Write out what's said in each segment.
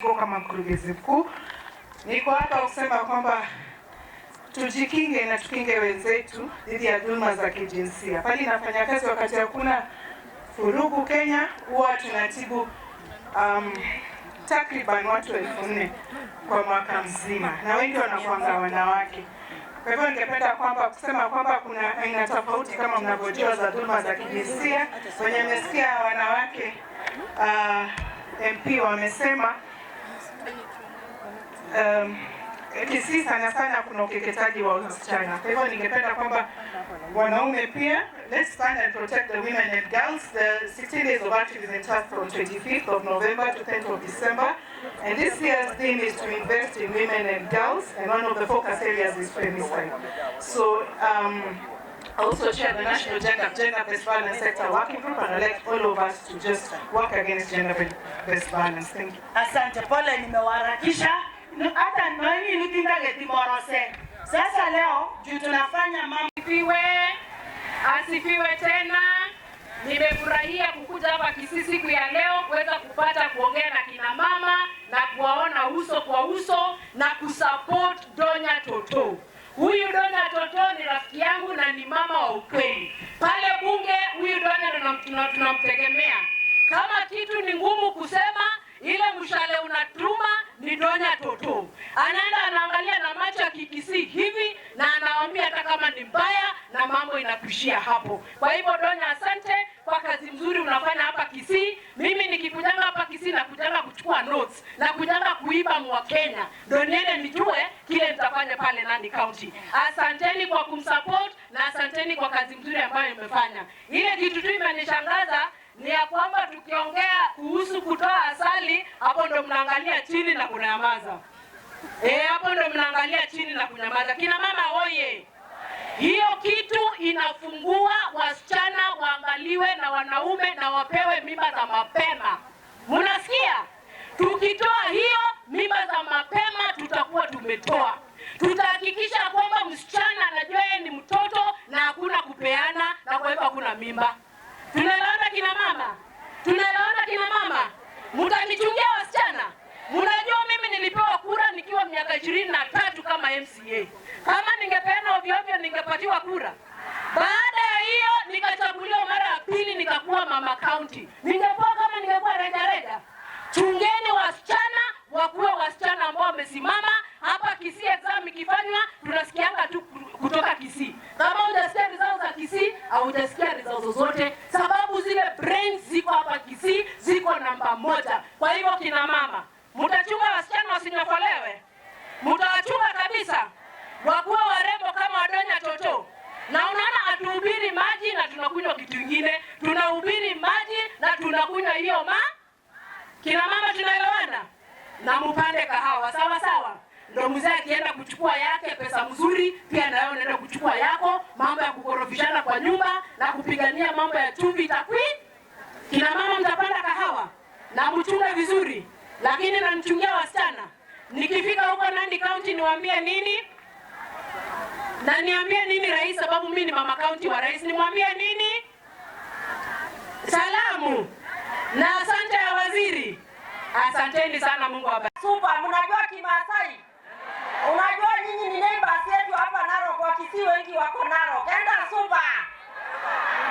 Kama mkurugenzi mkuu niko hapa kusema kwamba tujikinge na tukinge wenzetu dhidi ya dhuluma za kijinsia. Pale nafanya kazi wakati hakuna vurugu Kenya, huwa tunatibu takriban watu 4,000 kwa mwaka mzima, na wengi wanakuanga wanawake. Kwa hivyo ningependa kwamba kusema kwamba kuna aina tofauti kama mnavyojua za dhuluma za kijinsia. Wenye mmesikia wanawake MP wamesema Kisii sana sana kuna ukeketaji wa wasichana. Kwa hivyo ningependa kwamba wanaume pia, let's stand and protect the women and girls. The 16 days of activism starts from 25th of November to 10th of December. And this year's theme is to invest in women and girls, and one of the focus areas is femicide. So I also chair the National Gender-Based Violence Sector Working Group, and I'd like all of us to just work against gender-based violence. Thank you. Asante, pole nimewaharakisha. Hata nani nitindage timorose. Sasa leo juu tunafanya mambo. Asifiwe, asifiwe tena. Nimefurahia kukuja hapa Kisii siku ya leo kuweza kupata kuongea na kina mama na kuwaona uso kwa uso na kusupport Donya Toto. Huyu Donya Toto ni rafiki yangu na ni mama wa ukweli. Pale bunge huyu Donya tunamtegemea. Kama kitu ni ngumu kusema, ile mshale unatuma ni Donya Toto. Anaenda anaangalia na macho ya Kikisii hivi na anawaambia hata kama ni mbaya, na mambo inakuishia hapo. Kwa hivyo Donya, asante kwa kazi mzuri unafanya hapa Kisii. Mimi nikikujanga hapa Kisii na kujanga kuchukua notes na kujanga kuiba mwa Kenya, ndio niende nijue kile nitafanya pale Nandi County. Asanteni kwa kumsupport na asanteni kwa kazi mzuri ambayo imefanya. Ile kitu tu imenishangaza ni ya kwamba tukiongea kuhusu kutoa asali, hapo ndo mnaangalia chini na kunyamaza. Hapo ndo mnaangalia chini na kunyamaza. Kina mama oye! Hiyo kitu inafungua wasichana waangaliwe na wanaume na wapewe mimba za mapema. Mnasikia? Tukitoa hiyo mimba za mapema tutakuwa tumetoa. Tutahakikisha kwamba msichana anajua yeye ni mtoto na hakuna kupeana, na kwa hivyo hakuna mimba. Tunaelewana kina mama? Tunaelewana kina mama? Mtanichungia wasichana? Mnajua mimi nilipewa kura nikiwa miaka 23 kama MCA. Kama ningepeana ovyo ovyo ningepatiwa kura. Baada ya hiyo nikachaguliwa mara ya pili nikakuwa mama county. Ningekuwa kama ningekuwa reja reja. Chungeni wasichana wakuwe wasichana ambao wamesimama hapa Kisii. Exam ikifanywa tunasikianga tu kutoka Kisii. Kama hujasikia results za Kisii, haujasikia results zozote, sababu zile brains ziko hapa Kisii, ziko namba moja. Kwa hivyo kina mama, mtachunga wasichana wasinyofolewe, mtawachunga kabisa, wakuwe warembo kama Wadonya Toto. Na unaona hatuhubiri maji na tunakunywa kitu kingine, tunahubiri maji na tunakunywa hiyo ma. Kina mama tunaelewana? Na mupande kahawa sawa sawa. Ndo mzee akienda kuchukua yake pesa mzuri, pia na wewe unaenda kuchukua yako. Mambo ya kukorofishana kwa nyumba na kupigania mambo ya chumvi itakwi. Kina mama mtapanda kahawa na mchunge vizuri, lakini namchungia wasichana. Nikifika huko Nandi County niwaambie nini? Na niambie nini rais, sababu mimi ni mama county wa rais, nimwambie nini? Salamu na asante ya waziri. Asanteni sana, Mungu awabariki. Super, mnajua Kimasai? Unajua nyinyi ni neighbors yetu hapa Narok, wa Kisii wengi wako Narok. Enda Suba.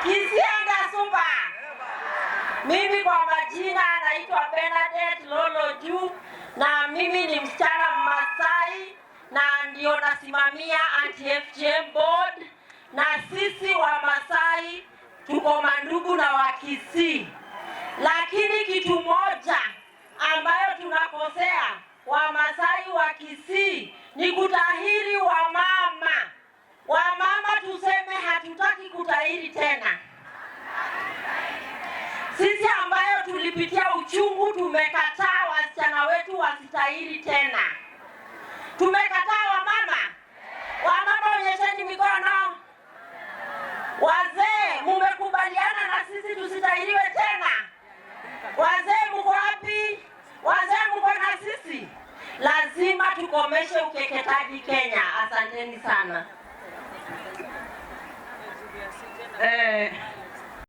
Kisii enda Suba. Mimi kwa majina naitwa Bernadette Lolo Juu na mimi ni msichana Mmasai na ndio nasimamia anti-FGM board, na sisi wa Masai tuko mandugu na wa Kisii. Lakini kitu moja ambayo tunakosea Wamasai wa Kisii ni kutahiri wamama. Wamama tuseme hatutaki kutahiri tena. Sisi ambayo tulipitia uchungu tumekataa wasichana wetu wasitahiri tena. Tumekataa wamama. Wamama onyesheni mikono. Wazee mumekubaliana na sisi tusitahiriwe tena? Wazee mko wapi? Wazee mko na sisi? Lazima tukomeshe ukeketaji Kenya. Asanteni sana.